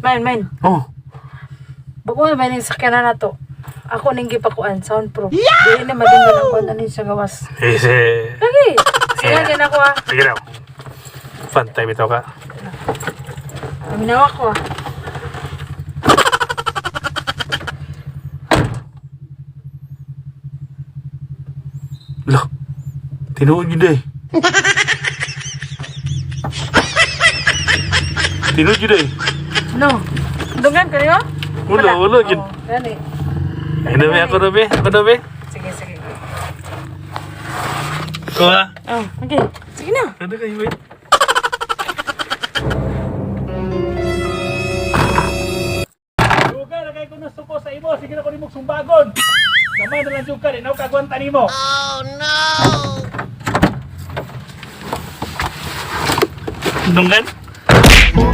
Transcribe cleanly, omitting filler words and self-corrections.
Main, main. Oh. Bago na ba yung sakyanan na to? Ako ning gipakuan, soundproof. Dili na madunggan ang kuan ani sa gawas. Easy. Lagi. Sige, yeah. Ako ah. Sige daw. Pantay bitaw ka. Paminawa ko ah. Lah. Tinuod yun eh. Tinuod yun eh. No. Dunggan ka niyo? Wala, wala yun. Oo, gani. Ay, na be, ako na be, ako na be. Sige, sige. Kuha. Oh, okay. Sige na. Ano kayo, wait. Lugar na kay kuno suko sa imo, sige na ko nimo sumbagon. Gamay na lang jud ka, di na ako kagwanta nimo. Dunggan? Oh,